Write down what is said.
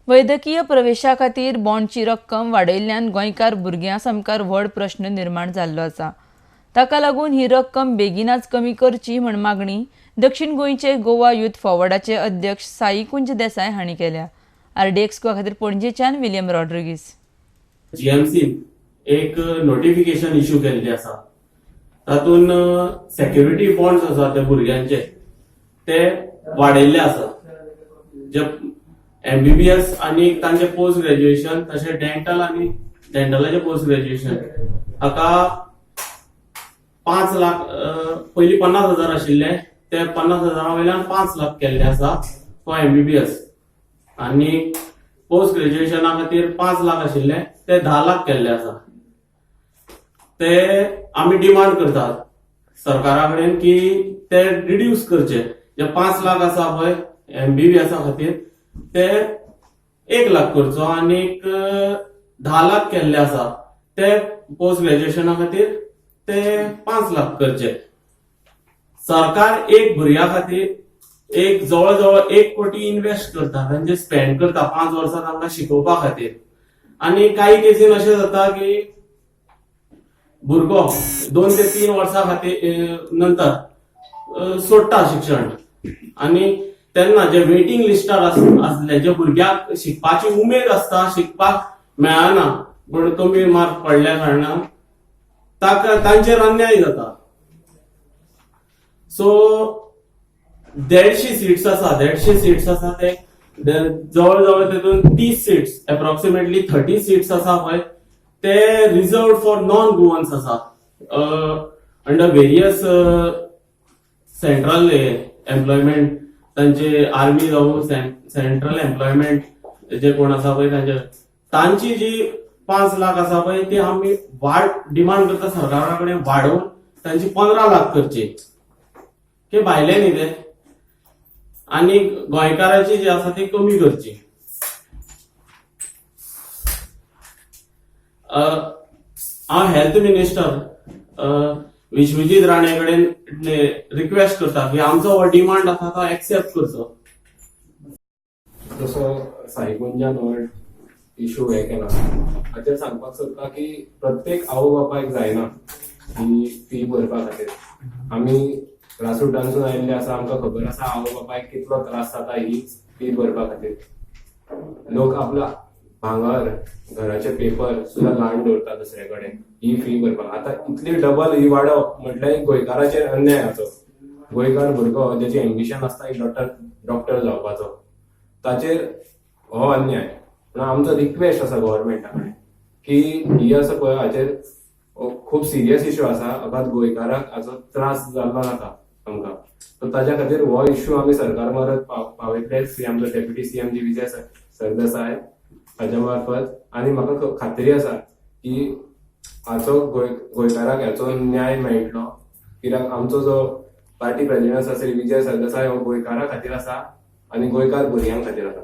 वैद्यकीय प्रवेशा खातीर बॉन्डची रक्कम वाडयल्ल्यान गोंयकार भुरग्यां सामकार व्हड प्रश्न निर्माण जाल्लो आसा. ताका लागून ही रक्कम बेगिनाच कमी करची म्हण मागणी दक्षिण गोंयचे गोवा युथ फॉरवर्डाचे अध्यक्ष साई कुंज देसाय हांणी केल्या. आरडीएक्स गोवा खातीर पणजेच्यान विलियम रॉड्रिगीस. जीएमसीन एक नोटिफिकेशन इश्यू केल्ली आसा. तातूंत सेक्युरिटी बॉन्ड्स आसा ते भुरग्यांचे ते वाडयल्ले आसा. जे एमबीबीएस आनी तांचे पोस्ट ग्रॅज्युएशन, तशें डेंटल आनी डेंटलाचे पोस्ट ग्रॅज्युएशन हाका 5 लाख, पयलीं 50,000 आशिल्ले, ते 50,000 वयल्यान 5 लाख केल्ले आसा फॉर एमबीबीएस आनी पोस्ट ग्रॅज्युएशना खातीर 5 लाख आशिल्ले ते 10 लाख केल्ले आसा. ते आमी डिमांड करतात सरकारा कडेन की ते रिड्यूस करचे. जे 5 लाख आसा पळय एमबीबीएसा खातीर ते 1 लाख करचो आनी 10 लाख केल्ले आसा ते पोस्ट ग्रॅज्युएशना खातीर ते 5 लाख करचे. सरकार एक भुरग्या खातीर एक जवळ जवळ 1 कोटी इन्व्हेस्ट करता, तांचे स्पेंड करता 5 वर्सां तांकां शिकोवपा खातीर. आनी काही केसीन अशें जाता की भुरगो 2 ते 3 वर्सां खातीर नंतर सोडटा शिक्षण आनी तेन्ना जे वेटिंग लिस्टार आसले, जे भुरग्याक शिकपाची उमेद आसता, शिकपाक मेळना पूण कमी मार्क पडल्या कारणान ताका तांचेर अन्याय जाता. सो 150 सीट्स आसा, 150 सीट्स आसा, ते जवळ जवळ तेतून 30 सीट्स, एप्रॉक्सिमेटली 30 सीट्स आसा पळय ते रिझर्वड फॉर नॉन गोवन्स आसा अंडर वेरियस सेंट्रल एम्प्लॉयमेंट. तांचे आर्मी जावं सेंट्रल एम्प्लॉयमेंट जे कोण आसा पळय तांचे, तांची जी 5 लाख आसा पळय ती आमी वाड डिमांड करता सरकारा कडेन, वाडोवन तांची 15 लाख करची की भायले न्ही ते आनी गोंयकाराची जी आसा ती कमी करची. हांव हेल्थ मिनिस्टर विश्वजीत राणे कडेन रिक्वेस्ट करता की आमचो हो डिमांड आसा तो एक्सेप्ट करचो. जसो साई कुंजान हो इशू हे केला, हाचेर सांगपाक सोदता की प्रत्येक आवय बापायक जायना ही फी भरपा खातीर. आमी ग्रासरुटांसून आयिल्ले आसा, आमकां खबर आसा आवय बापायक कितलो त्रास जाता ही फी भरपा खातीर. लोक आपला भांगर, घराचे पेपर सुद्दां घाण दवरता दुसरे कडेन ही फी भरपाक. आतां इतली डबल ही वाडप म्हटल्यार एक गोंयकाराचेर अन्याय जाचो. गोंयकार भुरगो ज्याचे एम्बिशन आसता एक डॉक्टर जावपाचो, ताचेर हो अन्याय. पूण आमचो रिक्वेस्ट आसा गव्हर्मेंटा कडेन की ही आसा पळय हाचेर खूब सिरियस इश्यू आसा. अगात गोंयकाराक हाचो त्रास जाल्लो नाका आमकां. सो ताच्या खातीर हो इश्यू आमी सरकार मरत पावयतले, आमचो डेप्युटी सीएम जी विजय सरदेसाय हाच्या मार्फत. आनी म्हाका खात्री आसा की हाचो गोंयकाराक हाचो न्याय मेळटलो, कित्याक आमचो जो पार्टी प्रेसिडेंट आसा श्री विजय सरदेसाय हो गोंयकारा खातीर आसा आनी गोंयकार भुरग्यां खातीर आसा.